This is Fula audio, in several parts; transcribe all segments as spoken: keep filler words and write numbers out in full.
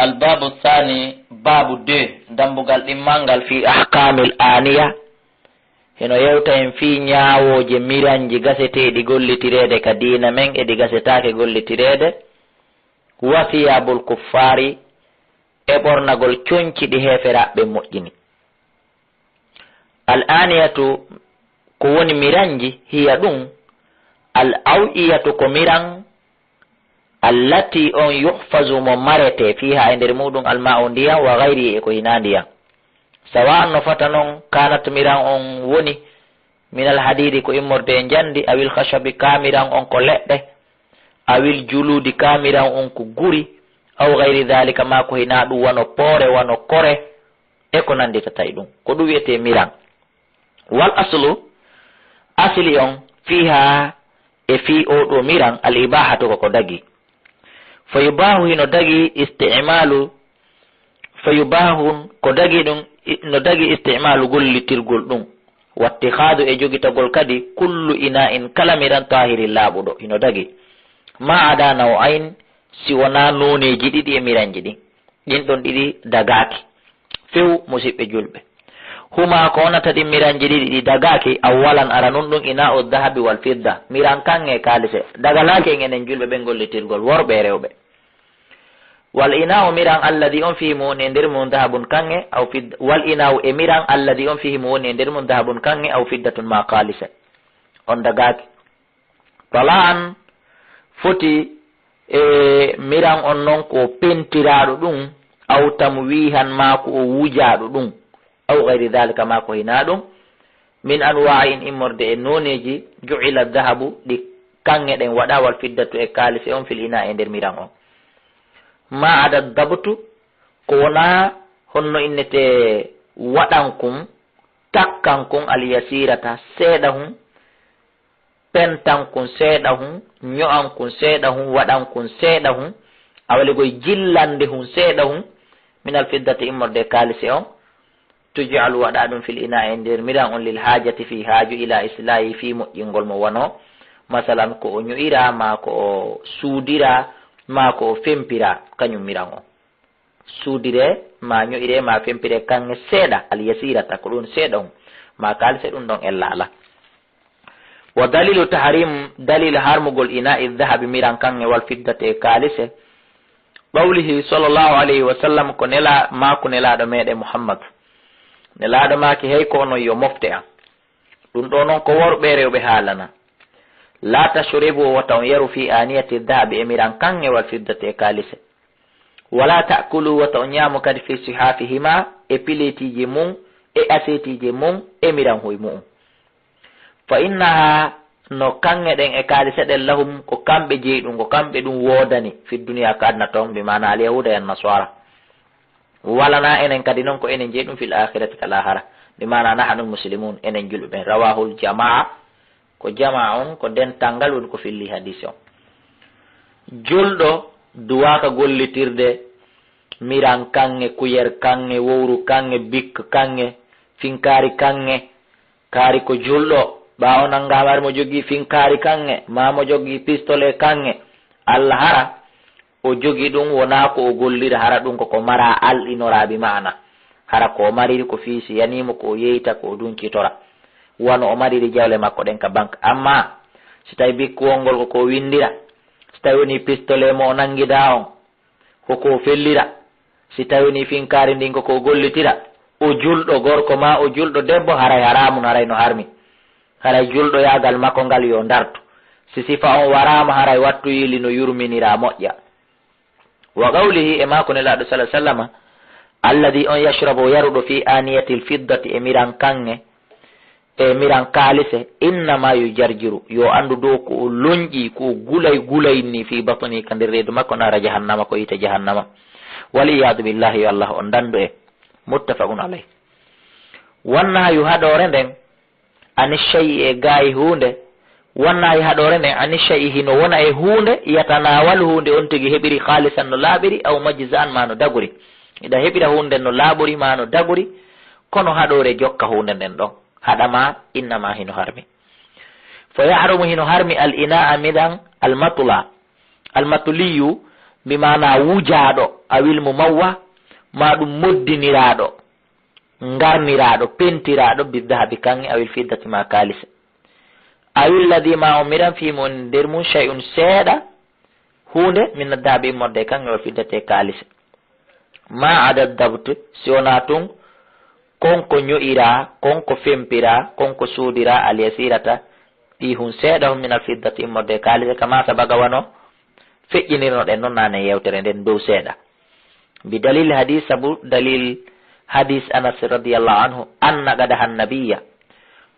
Al-baabu thaani, baabu deux, dammbugal ɗimmal ngal, fii ahkaamil aaniya, hino yewta en fii ñaawooje miranji gaseteeɗi gollitireede ka diina men e ɗi gasetaake gollitireede, wa thiyaabul kuffaari, e ɓornagol conci ɗi heeferaaɓe moƴƴini. Al aaniyatu, ko woni miranji, hiya ɗum, al aw'iyatu, ko miran, allati on yuhfazu, mo marete, fiiha, e nder muɗum, alma'u, ndiyan, wa gayri, e ko hinaa ndiyan. Sawa'an, no fata non, kanat, miran on woni, minal hadiidi, ko immorde e njandi, awil khashabi, kaa miran on ko leɗɗe, awil juluudi, kaa miran on ko guri, aw gayri dhalika, maa ko hinaa ɗum, wano poore, wano kore, e ko nannditata e ɗum. Ko ɗum wi'etee miran. Wal aslu, asli on, fiiha, e fii oo ɗoo miran, al ibaahatu, ko ko dagi. Fa yubaahu, hino dagi, istimaalu, fa yubaahu, ko dagi ɗum, i-, no dagi istimaalu gollitirgol ɗum. Wattihaadu, e jogitagol kadi, kullu inaa'in, kala miran, taahirin, laaɓuɗo, hino dagi. Ma ada naw'ayn, si wonaa nooneeji ɗiɗi e miranji ɗin. Ɗin ɗon ɗiɗi dagaaki. Few, musiɓɓe julɓe. Huma, ko wonata ɗin miranji ɗiɗi ɗi dagaaki, awwalan, aranun ɗum, inaa'u dhahabi wal fidda, miran kaŋŋe e kaalise. Daganaaki en enen julɓe ɓen gollitirgol, worɓe e rewɓe. Wal inaa'u, miran, alladhi, on, fihi, mo woni e nder mum, dhahabun, kaŋŋe, aw fidda, wal inaa'u, e miran, alladhi, on, fihi, mo woni e nder mum, dhahabun, kaŋŋe, aw fiddatun, ma kaalise. On dagaaki. Tala'an, foti e miran on non ko pentiraaɗo ɗum, aw tamwiihan, maa ko o wujaaɗo ɗum, aw gayri dhalika, maa ko hinaa ɗum, min anwaa'in, immorde e nooneeji, ju'ila dhahabu, ɗi kaŋŋe ɗen waɗaa, wal fiddatu, e kaalisi on, fil inaa'i, e nder miran on. Ma ada dabtu, ko wonaa honno innetee waɗankun, takkankun, al yasirata, seeɗa hun, pentankun seeɗa hun, ño'ankun seeɗa hun, waɗankun seeɗa hun, awaligoy jillande hun seeɗa hun, minal fiddati, immorde e kaalisi on, tuj'alu, waɗaa ɗum, fil inaa'i, e nder miran on, lil haajati, fii haaju, ila islaahi, fii moƴƴingol mo, wano, masalan, ko o ño'iraa, maa ko o suudiraa, maa ko o fempiraa, kañum miran on. Suudiree, maa ño'iree, maa fempiree kaŋŋe seeɗa, al yasirata, ko ɗum seeɗa hun, maa kaalise ɗum ɗon ella alaa. Wa dalilu tahrim, dalil harmugol inaa'i dhahabi, miran kaŋŋe, wal fiddati, e kaalise, qawlihi sallallahu alayhi wa sallam, ko nela-, maaku Nelaaɗo meɗen Muhammad. Nelaaɗo maaki, hey ko onon yo mofte am. Ɗum ɗoo non ko worɓe e rewɓe haalana. La tashribu, wota on yaru, fi aniyati dhahabi, e miran kaŋŋe, wal fiddati, e kaalise. Wala ta'kulu, wota on ñaamu kadi, fi sihafihima, e pileetiiji mum, e aseetiiji mum, e miranhuy mu'um. Fa innaha, no kaŋŋe ɗen e kaalise ɗen, lahum, ko kamɓe jeyi ɗum, ko kamɓe ɗum woodani, fi duniya, ka aduna ton, bi maana al yahuda e an naswara. Walana enen kadi non ko enen jeyi ɗum fil akhirati, ka lahara. Bi maana nahnul muslimun, enen julɓe ɓen. Rawahul jamaa, ko jamaa on, ko dental ngal woni ko filli hadisi on. Julɗo duwaaka gollitirde miran kaŋŋe, kuyer kaŋŋe, wowru kaŋŋe, bik kaŋŋe, finkaari kaŋŋe. Kaari ko julɗo, ɓaawo nanngaama ari mo jogii finkaari kaŋŋe, maa mo jogii pistolet kaŋŋe, alla hara o jogii ɗum, wonaa ko o gollira, hara ɗum ko ko maraa alɗinoraa, bi maana hara ko o mariri ko fii si yanii mo ko o yeeyta, ko o dunkitora, wano o mariri jawle makko ɗen ka bank. Amma si tawi bikkuwol ngol ko ko o winndira, si tawi wonii pistolet mo o nanngidaa on, ko ko o fellira. Si tawi wonii finkaari ndin ko ko o gollitira, o julɗo gorko maa o julɗo debbo, haray haraamun, haray no harmi. Haray julɗoyaagal makko ngal yo ndartu. Si sifa on waraama, haray wattu yiili no yurminiraa moƴƴa. Wa qawlihi, e maaku Nelaaɗo sallallaahu alayhi wa sallama, alladhi, on, yashrabu, yaruɗo, fi aniyatil fiddati, e miran kaŋŋe, e miran kaalise, innama yujarjiru, yo anndu dow ko o lonƴii, ko o gulay gulay ni, fi batni, ka nder reedu makko, naara jahannama, ko yiite jahannama. Wal iyaadu billahi, yo Allah on dandu en. Muttafaqun alayh. Wannahyu, haɗoore nden, ani shay'i, e gaayi huunde, wannahyu, haɗoore nden, ani shay'i, hino wona e huunde, yatanawalu, huunde on tigi heɓiri, khalisan, no laaɓiri, aw majza'an, maa no daguri. Hiɗa heɓira huunde no laaɓuri maa no daguri, kono haɗoore jokka huunde nden ɗon. Haɗa ma, innama, hino harmi. Fa yahrumu, hino harmi, al ina'a, miran, al matla, al matliyu, bi maana wujaaɗo, awil mumawwa, maa ɗum moddiniraaɗo, ngarniraaɗo, pentiraaɗo, bi dahabi kaŋŋe, awil fiddati maa kaalise. Awil ladhi maa ummiran fii mum, nder mum shay'un seeɗa, huunde, min dahabi immorde e kaŋŋe, wal fiddati e kaalise. Ma ada dabt, si wonaa tun kon ko ño'iraa, kon ko fempiraa, kon ko suudiraa, al yasirata, ɗi hun seeɗa hun, min al fiddati immorde e kaalise, kama sabaqa wano feƴƴinirnoɗen non naane yewtere nden dow seeɗa. Bi dalil hadis, sabu dalil hadis Anas radiyallahu anhu, anna qadaha nabiyya,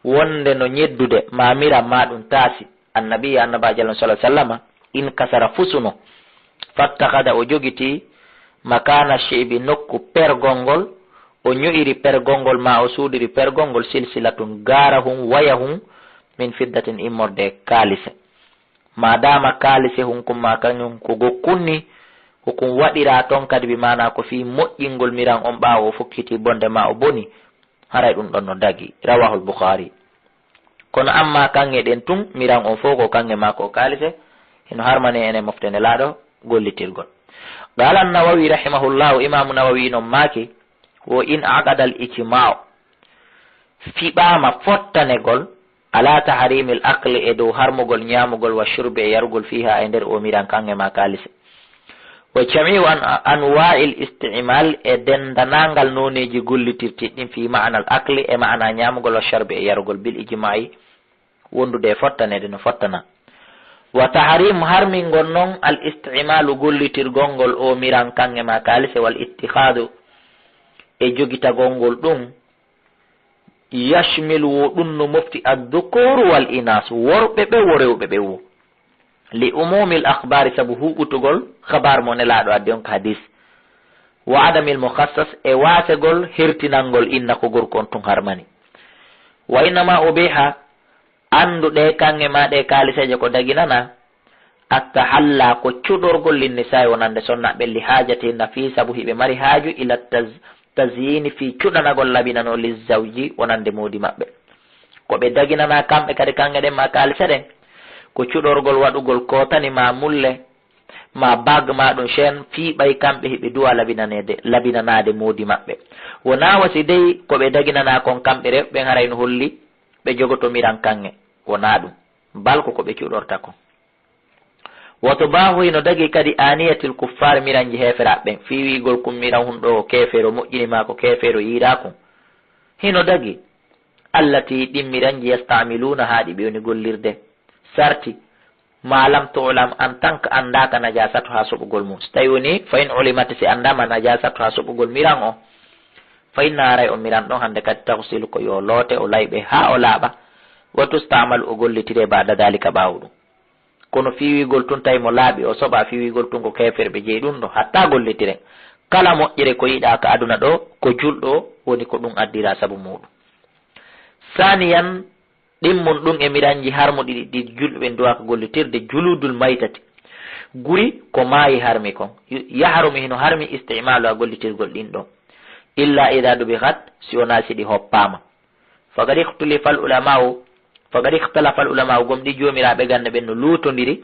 wonde no ñeddude ma miran ma ɗum taasi, annabi, annabaajo Allah sallallahu alaihi wasallama, in kasara fusuno, fattakhada, o jogiti, makana shi'bi, nokku pergol ngol, o ño'iri pergol ngol, ma o suudiri pergol ngol, silsilatun, gaarahun, wayahun, min fiddatin, immorde e kaalise. Ma dama kaalise hun kun ma kañum ko gokkun ni, ko kun waɗira ton kadi, bi maana ko fii moƴƴingol miran on ɓaawo o fokkiti bonde ma o boni, haray ɗum ɗon no dagi. Rawahul Bukhari. Kono amma kaŋŋe ɗen tun, miran on fof ko kaŋŋe maa ko kaalise, hino harmani en e mofte Nelaaɗo gollitirgol. Qaala Nawawi rahimahullahu, Imaamu Nawawi non maaki, wo in aqada al ijma'u, fiɓaama fottanegol, ala tahrimil akli, e dow harmugol, ñaamugol, wa shurbi, e yarugol, fiha, e nder o miran kaŋŋe maa kaalise. Wa jami'u an-, anwa'il isti'mal, e dendanangal nooneeji gollitirti ɗin, fi ma'anal akli, e ma'ana ñaamugol, wa sharbi, e yarugol, bil ijma'i, wondude e fottanede no fottana. Wa tahrim, harmingol non, al isti'malu, gollitirgol ngol o miran kaŋŋe maa kaalise, wal ittikhadu, e jogitagol ngol ɗum, yashmil, wo ɗum no mofti, ad-dhukur wal inas, worɓe ɓe wo rewɓe ɓe wo. Li umumil akhbari, sabu huɓutugol khabar mo Nelaaɗo addi on ka hadis. Wa adamil mukhassas, e waasegol hertinangol inna ko gorko on tun harmani. Wa innama ubiha, anndu ɗe kaŋŋe maa ɗe kaaliseeje ko daginana, attahalla, ko cuɗorgol, linnisaa'i, wonande sonnaaɓe, li haajatihinna, fii sabu hiɓe mari haaju, ila taz-, tazyini, fii cuɗanagol, labinano, li zawji, wonande moodi maɓɓe. Ko ɓe daginana kamɓe kadi kaŋŋe ɗen maa kaalise ɗen, ko cuɗorgol, waɗugol kootani maa mulle, maa bag maa ɗum chaîne, fii ɓay kamɓe hiɓe duwa labinaneede, labinanaade moodi maɓɓe. Wonaa wa si dey ko ɓe daginana kon kamɓe rewɓe ɓen haray no holli ɓe jogoto miran kaŋŋe. Wonaa ɗum. Bal ko ko ɓe cuɗorta kon. Wa tubahu, hino dagi kadi, aniyatil kuffar, miranji heeferaaɓe ɓen. Fii wi'ugol kun miran hun ɗo ko keefeero moƴƴini maa ko keefeero yiiraa kun. Hino dagi. Allati, ɗin miranji, yasta'milunaha, ɗi ɓe woni gollirde. Sarti, ma lam tu'lam, en tant que anndaaka, najasatuha, soɓugol mum. Si tawi woni, fa in ulimat, si anndaama, najasatuha, soɓugol miran o, fa inna, haray o miran ɗon hande kadi, taghsilu, ko yo loote, o layɓe haa o laaɓa, wa tusta'malu, o gollitire, ba'da dhalika, ɓaawo ɗum. Kono fii wi'ugol tun tawi mo laaɓi o soɓa, fii wi'ugol tun ko keeferɓe jeyi ɗum ɗo, hatta gollitire. Kala moƴƴere ko yiɗaa ka aduna ɗo, ko julɗo woni ko ɗum addira sabu muuɗum. Saniyan, ɗimmun ɗum e miranji harmuɗi ɗi, ɗi julɓe ɓen duwaaka gollitirde, juludul maytati. Guri ko maayi harmi kon. Yu-, yahrumu, hino harmi, isti'maluha, gollitirgol ɗin ɗon. Illa idha dubihat, si wonaa si ɗi hoppaama. Faqad ikhtalafa al ulama'u, faqad ikhtalafa al ulama'u, gomɗii joomiraaɓe gannde ɓen no luutondiri,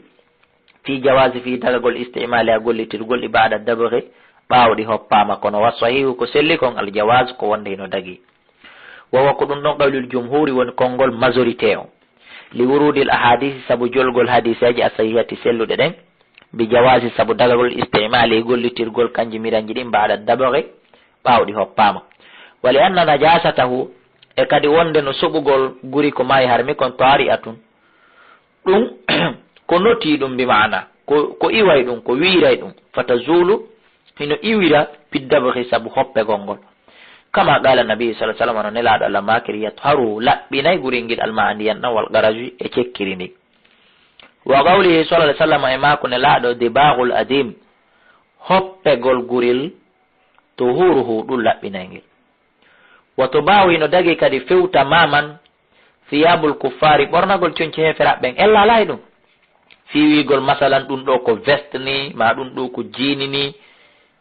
fi jawazi, fi dagagol, istimaliha, gollitirgol ɗi, ba'da dabghi, ɓaawo ɗi hoppaama. Kono wa sahihu, ko selli kon, al jawaz, ko wonde hino dagi. Wa huwa, ko ɗum ɗon qawlul jumhuri woni konngol majorité o. Li wurudil ahadisi, sabu jolgol hadiseeji, as sahihati, selluɗe ɗen, bi jawazi, sabu dagagol, istimali, gollitirgol kanji miranji ɗin, ba'da dabghi, ɓaawo ɗi hoppaama. Wa li anna najasatahu, e kadi wonde no soɓugol guri ko maayi harmi kon, tari'atun, ɗum ko notii ɗum, bi maana ko, ko iway ɗum, ko wiiray ɗum, fatazulu, hino iwira, bi dabghi, sabu hoppegol ngol. Kama qala nabi sallallahu alaihi wasallam, no Nelaaɗo Allah maakiri, yatharu, laɓɓinay guri ngil, al ma'a, ndiyan ɗan, wal qarazu, e cekkiri ndin. Wa qawlihi sallallahu alaihi wasallam, e maako Nelaaɗo, dibaghul adim, hoppegol guril, tuhuruhu, ɗum laɓɓinay ngel. Wa tubahu, hino dagi kadi fewta maman, thiyabul kuffari, ɓornagol conci heeferaaɓe ɓen, ella alaa e ɗum. Fii wiigol, masalan, ɗum ɗo ko veste ni, maa ɗum ɗo ko jiini ni,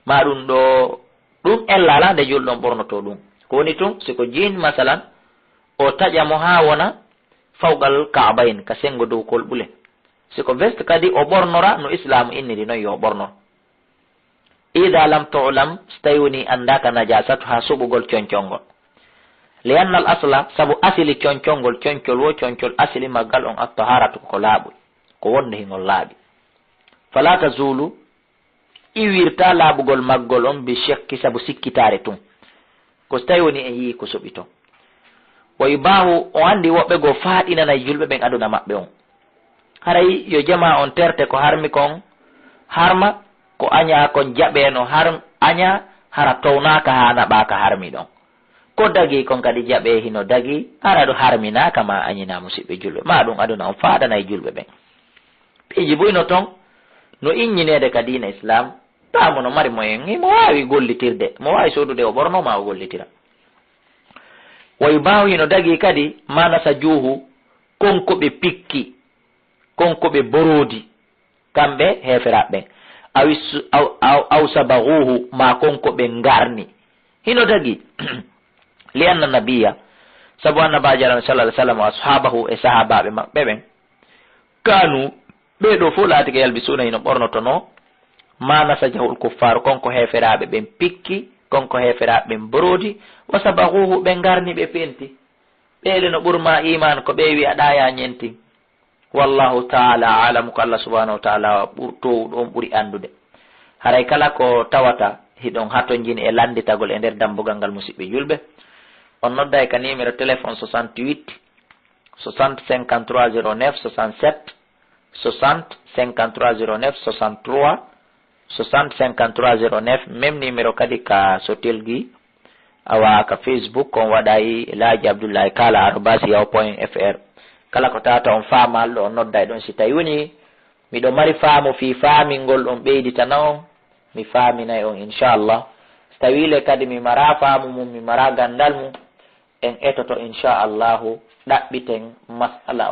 maa ɗum ɗo, ɗum ella alaa nde julɗo on ɓornotoo ɗum. Ko woni tun, si ko jiin, masalan, o taƴa mo haa wona fawqal ka'bayn, ka senngo dow kolɓule. Si ko veste kadi, o ɓornora no Islaamu inniri non yo o ɓornor. Ida lam tu'lam, so tawi woni anndaaka najasatu haa suɓugol concol ngol. Li anna al asla, sabu asili concol ngol, concol wo concol asili maggal on at-taharatu ko laaɓu, ko wonde hingol laaɓi. Fala tazulu, iwirta laaɓugol maggol on bi shakki sabu sikkitaare tun. Ko so tawi woni en yii ko suɓi ton. Wa yubahu, on anndi woɓɓe goo faaɗinanay julɓe ɓen aduna maɓɓe on. Haray yo jamaa on terte ko harmi kon harma, ko añaa kon jaɓee no har-, añaa, hara townaaka haa naɓaaka harmi ɗon. Ko dagii kon kadi jaɓee hino dagii, hara ɗo harminaaka ma añinaa musiɓɓe julɓe. Ma ɗum aduna on faaɗanay julɓe ɓen. Piiji buy no ton, no inñineede ka diina Islam, taa mo no mari moyen, himo waawi gollitirde, mo waawi soodude o ɓorno ma o gollitira. Wa yubahu hino dagii kadi, ma nasajuhu, kon ko ɓe pikki, kon ko ɓe boroodi, kamɓe heeferaaɓe ɓen. Aw is-, aw, aw, aw sabaguhu, ma kon ko ɓe ngarni. Hino dagii. Li anna nabiyya, sabu annabaajo Alla sallallahu alaihi wasallam wa ashabahu e sahaabaaɓe maɓɓe ɓen, kanu, ɓee ɗoo fof laatike yalbisuuna hino ɓornotonoo, ma nasajahul kuffaaru, kon ko heeferaaɓe ɓen pikki, kon ko heeferaaɓe ɓen boroodi, wa sabaguhu, ɓe ngarni, ɓe penti. Ɓeele no ɓur ma iimaan, ko ɓe wi'a ɗa ya ñenti. Wallahu ta'ala a'lam, ko Allah subhanahu wa ta'ala ɓur-, toowuɗo on ɓuri anndude. Haray kala ko tawata hiɗon hatonjini e lannditagol e nder dambugal ngal, musiɓɓe julɓe, on nodday ka numéro téléphone soixante-huit, soixante, cinquante-trois, zéro neuf, soixante-sept, soixante, cinquante-trois, zéro neuf, soixante-trois, soixante, cinquante-trois, zéro neuf, même numéro kadi ka Sotelgui, awa ka Facebook, kon waɗay Laaji Abdullahi Kala arobase yahoo point F R. Kala ko tawata on faamalɗo, on nodday ɗon. Si tawi woni miɗo mari faamu fii faamingol ɗum ɓeyditana on, mi faaminay on, inchallah. Si tawi le kadi mi mara faamu mum, mi mara gandal mum, en etoto, inchallahu, ɗaɓɓiten masala